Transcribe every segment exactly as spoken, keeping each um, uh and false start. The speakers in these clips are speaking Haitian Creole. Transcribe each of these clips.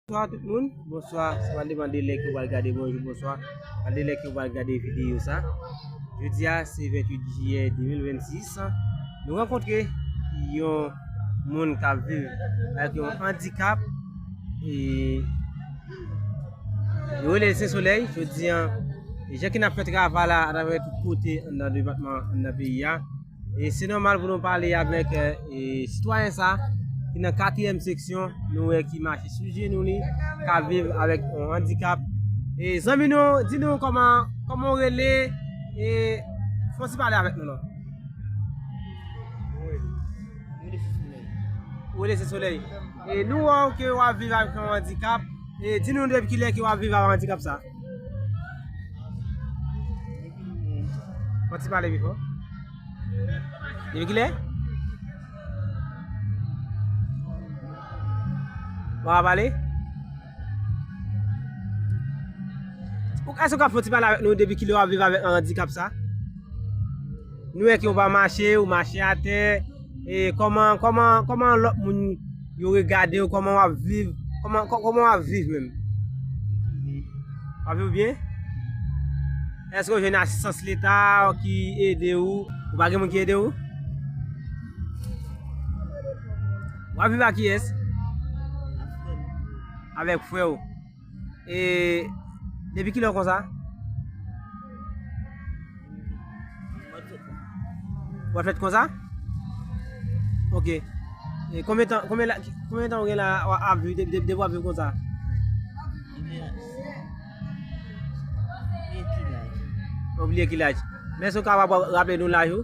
Bonswa tout moun. Bonswa. Sa va depann de lè ke w pral gade. Bonjou, bonswa. Depann de lè ke w pral gade videyo sa. Jodi a, se venntuit jiyè de mil vennsis. Nou rankontre yon moun k ap viv avèk yon andikap. E yo rele l Sen Solèy. Jodi a, e jan ke n ap fè travay la atravè tout kote anndan depatman, anndan peyi a. E se nòmal pou nou pale avèk, e, sitwayen sa ki nan katriyèm seksyon, nou wè ki mache sou jenou li, k ap viv avèk yon andikap. E zanmi nou, di nou kòman, kòman w rele, e fè yon ti pale avèk nou non. Ou rele Sen Solèy. E nou wè w ke w ap viv avèk yon andikap. E di nou depi kilè ke w ap viv avèk andikap sa? Fè yon ti pale pi fò. Depi kilè? W ap pale? Ou, èske w ka fè yon ti pale avèk nou depi kilè w ap viv avèk andikap sa? Nou wè ke w pa mache, ou mache atè. E kòman, kòman, kòman lòt moun yo regade w, kòman w ap viv, kòman, kò-, kòman w ap viv menm? W ap viv byen? Èske w jwenn asistans leta ki ede w? Ou pa gen moun ki ede w? W ap viv ak kiyès? Avèk frè w. E depi kilè w konsa? W ap fèt konsa? Ok. E konbyen tan, konbyen la, konbyen tan w gen la w ap viv, depi, depi, depi w ap viv konsa? Ou bliye ki laj. Men èske w kapab raple nou laj ou?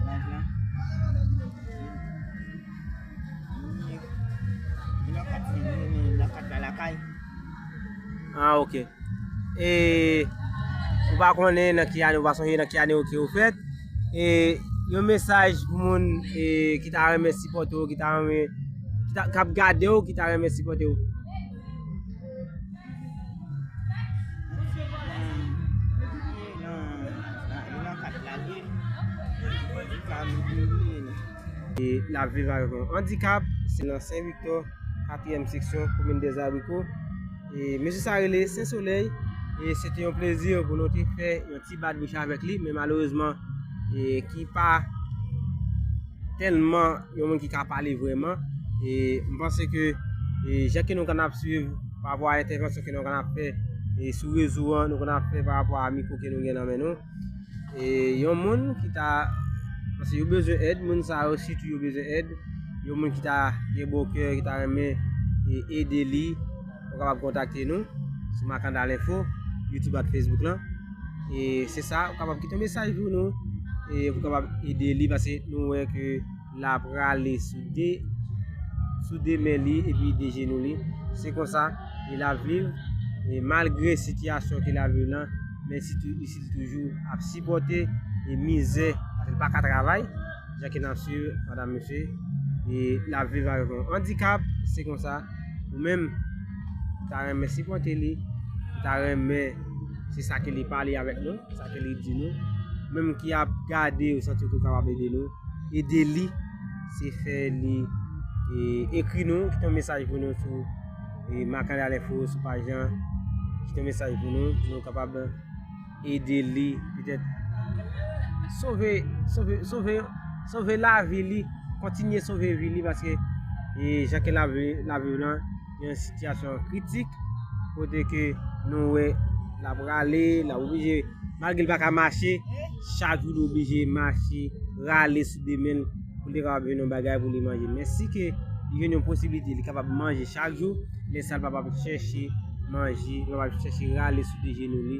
Laj la? Li nan kat, li nan kat la lakay. Ah, ok. E ou pa konnen nan ki ane, ou pa sonje nan ki ane ke ou fèt. E yon mesaj pou moun, e, ki ta renmen sipòte w, ki ta renmen, ki ta, k ap gade w, ki ta renmen sipòte w. E l ap viv avèk yon andikap, se nan Sen Viktò, katriyèm seksyon, komin Dèzabriko. E mesye sa rele Sen Solèy. E se te yon plezi pou nou te fè yon ti bat bouch avèk li, men malerezman, e ki pa tèlman yon moun ki ka pale vrèman. E m panse ke, e jan ke nou konn ap swiv pa rapò a entèvansyon ke nou konn ap fè, e sou rezo an, nou konn ap fè pa rapò a mikwo ke nou gen nan men nou. E yon moun ki ta, paske yo bezwen èd, moun sa yo sitou yo bezwen èd. Yon moun ki ta gen bon kè, ki ta renmen, e, ede li, ou kapab kontakte nou sou Makandal Info, YouTube ak Facebook lan. E se sa, ou kapab kite yon mesaj pou nou, e pou kapab ede li, paske nou wè ke l ap rale sou de, sou de men li epi de jenou li. Se konsa li ap viv, e malgre sitiyasyon ke l ap viv lan, men sitou, li toujou ap sipòte e mizè, paske l pa ka travay, jan ke n ap swiv, madanm, mesye, e l ap viv avèk yon andikap. Se konsa, ou menm, ou ta renmen sipòte li, ou ta renmen, se sa ke li pale avèk nou, sa ke li di nou, ou menm ki ap gade, ou santi ke w kapab ede nou, ede li, se fè li, e, ekri nou, kite yon mesaj pou nou sou, e, Makandal Info, sou paj lan, kite yon mesaj pou nou, pou nou kapab ede li, petèt sove, sove, sove, sove lavi li, kontinye sove vi li, paske, e, jan ke lavi, lavi lan, yon sitiyasyon kritik, kote ke nou wè l ap rale, l ap oblije, malgre l pa ka mache, chak jou li oblije mache, rale sou de men l, pou li kapab jwenn yon bagay pou li manje. Men si ke li jwenn yon posiblite, li kapab manje chak jou, lè sa l pa p ap chèche manje, li pa p ap chèche rale sou de jenou li.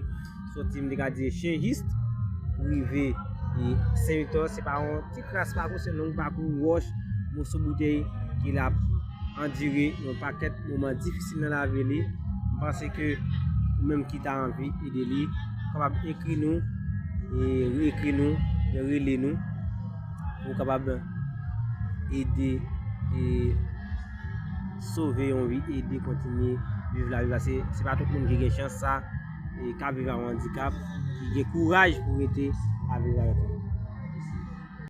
Soti, m te ka di, Chen Jis, pou rive, e, Sen Viktò, se pa yon ti kras pakou, se yon long pakou, wòch, moso boutèy, ke l ap andire yon pakèt moman difisil nan lavi li. M panse ke ou menm ki ta anvi ede li, ou kapab ekri nou, e, ekri nou, e rele nou, pou w kapab ede, e, sove yon vi, ede kontinye viv lavi, paske se pa tout moun ki gen chans sa, e, k ap viv ak yon andikap, ki gen kouraj pou rete ap viv avèk li.